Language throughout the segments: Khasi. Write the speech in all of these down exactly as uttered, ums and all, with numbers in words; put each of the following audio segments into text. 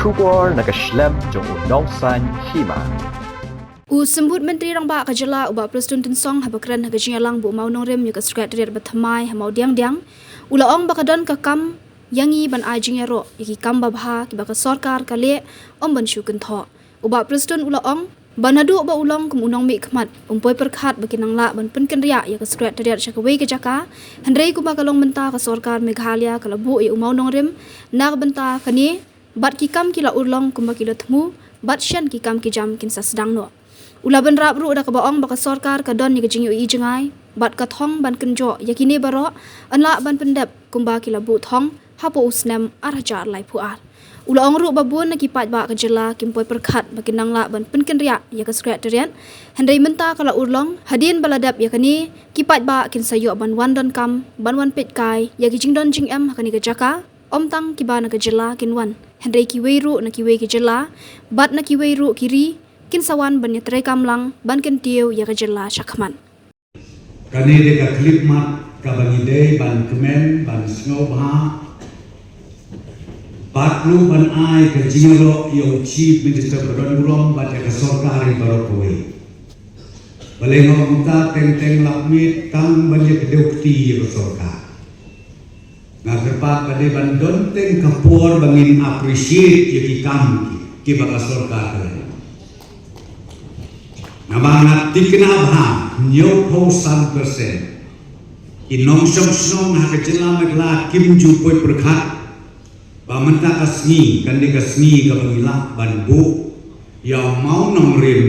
Khubor na ka shlem jong u Nongsaiñ Hima. U Symbud Myntri Rangbah ka Jylla u Bah Prestone Tynsong haba kren ha ka jingïalang bad u mawnongrim ïa ka Secretariat ba thymmai ha Mawdiangdiang, u la ong ba ka don ka kam ïa ngi ban ai jingïaroh ïa ki kam babha kiba ka sorkar ka leh, ym ban shu kynthoh. U Bah Prestone u la ong ba naduh ba u long kum u nongmihkhmat, um poi pyrkhat ba kin nang lah ban pynkynriah ïa ka Secretariat sha kawei ka jaka, hynrei kumba ka long mynta ka sorkar Meghalaya ka la buh ïa u mawnongrim na ka bynta kane bad ki kam ki la urlong kumba ki la thmu, bad shen ki kam ki jam kin sa sdang noh. U la bynrap ruh da kaba ong ba ka sorkar ka don ïa ka jingïohi jngai bad ka thong ban kynjoh ïa kine baroh, yn lah ban pyndep kumba ki la buh thong hapoh u snem ar hajar laiphew ar. U la ong ruh ba bun na ki paidbah ka jylla kim poi pyrkhat ba kin nang lah ban pynkynriah ïa ka Secretariat, hynrei mynta ka la urlong, hadien ba la dep ïa kane, ki paidbah kin sa ïoh ban wan donkam, ban wan peitkai ïa ki jingdon jingem ha kane ka jaka. Ym tang kiba na ka jylla kin wan, hynrei kiwei ruh na kiwei ki jylla bad na kiwei ruh ki ri kin sa wan ban ïatreikam lang ban kyntiew ïa ka jylla shakhmat. Kane dei ka khyllipmat kaba ngi dei ban kmen, ban sngewbha bad ruh ban ai ka jingïaroh ïa u Chief Minister ba don burom bad ïa ka sorkar baroh kawei. Balei nga ong kumta? Teng teng lap miet tang ban ïa kdew kti ïa ka sorkar. Nga kyrpad ba dei ban don teng ka por ba ngin appreciate ïa ki kam ki, kiba ka sorkar ka leh. Namar nga thikna bha, hynñiewphew san percent ki nongshong shnong ha ka jylla Meghalaya kim ju poi pyrkhat ba mynta ka sngi kan dei ka sngi kaba ngi lah ban buh ïa u mawnongrim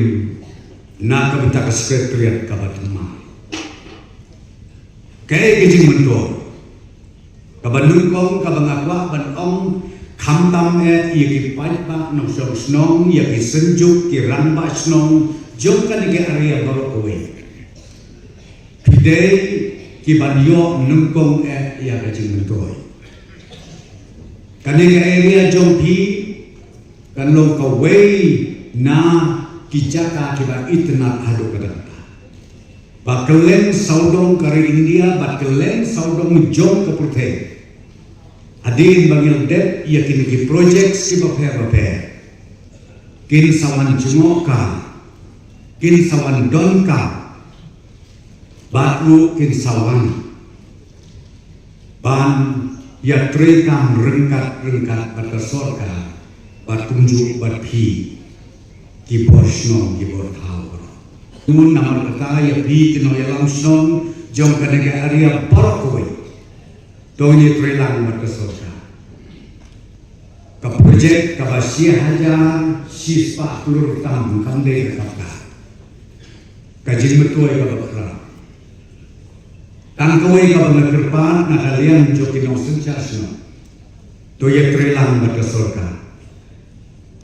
na ka bynta ka Secretariat kaba thymmai. Kaei ka jingmyntoi? Kaba nyngkong kaba nga kwah ban ong, khamtam eh ïa ki paidbah nongshong shnong, ïa ki synjuk, ki rangbah shnong jong kane ka area baroh kawei, phi dei ki ban ïoh nyngkong eh ïa ka jingmyntoi. Kane ka area jong phi kan long kawei na ki jaka kiba itynnad haduh katta katta. Ba kylleng sawdong ka ri India bad kylleng sawdong jong ka pyrthei, hadien ba ngin dep ïa kine ki project kiba pher bapher, kin sa wan jngoh ka, kin sa wan don ka, bad ruh kin sa wan ban ïatreikam ryngkat ryngkat bad ka sorkar, bad kumjuh bad phi ki bor shnong ki bor thaw. Namar kata ïa phi ki nongïalam shnong jong kane ka area baroh kawei, to ngin ïatreilang bad ka sorkar. Ka project kaba shi hajar shispah klur tam kam dei ka kapkap. Ka jingmyntoi kaba khraw. Tang kawei kaba nga kyrpad na ka liang jong ki nongsynshar shnong, to ïatreilang bad ka sorkar.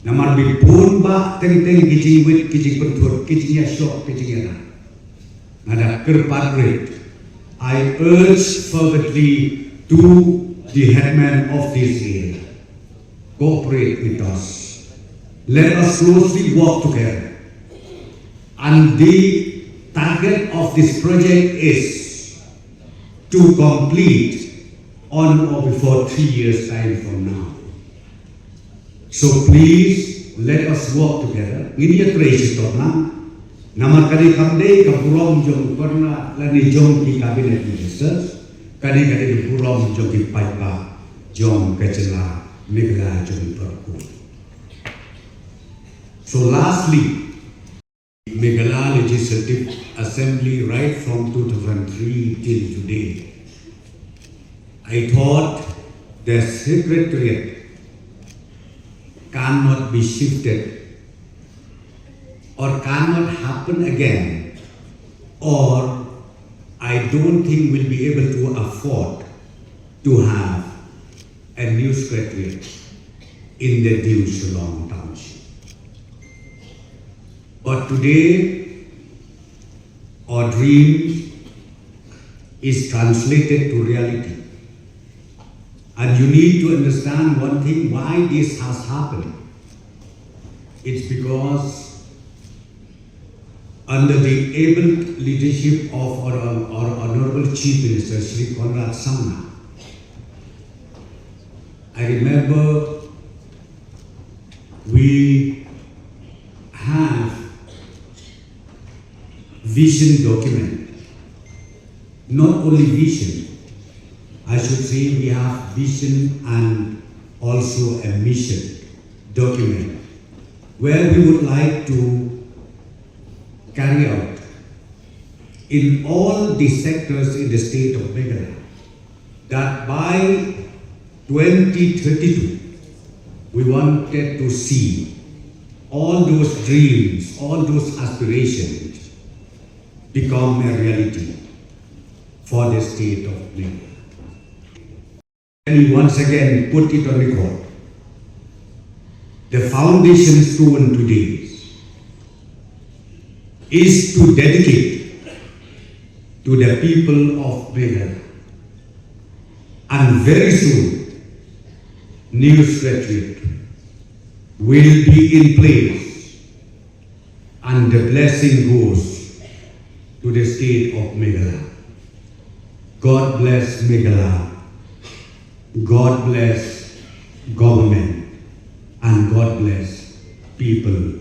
Namar bun bha teng teng ki jingwit, ki jingpynthut, ki jingïashoh, ki jingïada. Nga da kyrpad rit, I urge fervently to the headman of this area, cooperate with us. Let us closely work together. And the target of this project is to complete on or before three years' time from now. So please, let us work together. Ngin ïatrei shitom lang. Namar kane kam dei ka burom jong u Kyrnat lane jong ki cabinet ministers. Kane ka dei ka burom jong ki paidbah jong ka jylla Meghalaya jong ngi baroh. So lastly, Meghalaya Legislative Assembly, right from two thousand three till today, I thought the Secretariat cannot be shifted or cannot happen again, or I don't think we'll be able to afford to have a new Secretariat in the new Shillong Township. But today, our dream is translated to reality. And you need to understand one thing, why this has happened. It's because under the able leadership of our, our Honorable Chief Minister, Shri Conrad Sangma, I remember We have vision document. Not only vision, I should say we have vision and also a mission document where we would like to carry out in all the sectors in the state of Meghalaya that by twenty thirty-two, we wanted to see all those dreams, all those aspirations become a reality for the state of Meghalaya. Let me once again put it on record. The foundation stone today is to dedicate to the people of Meghalaya. And very soon, new secretariat will be in place, and the blessing goes to the state of Meghalaya. God bless Meghalaya. God bless government, and God bless people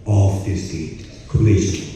of the state. Congratulations.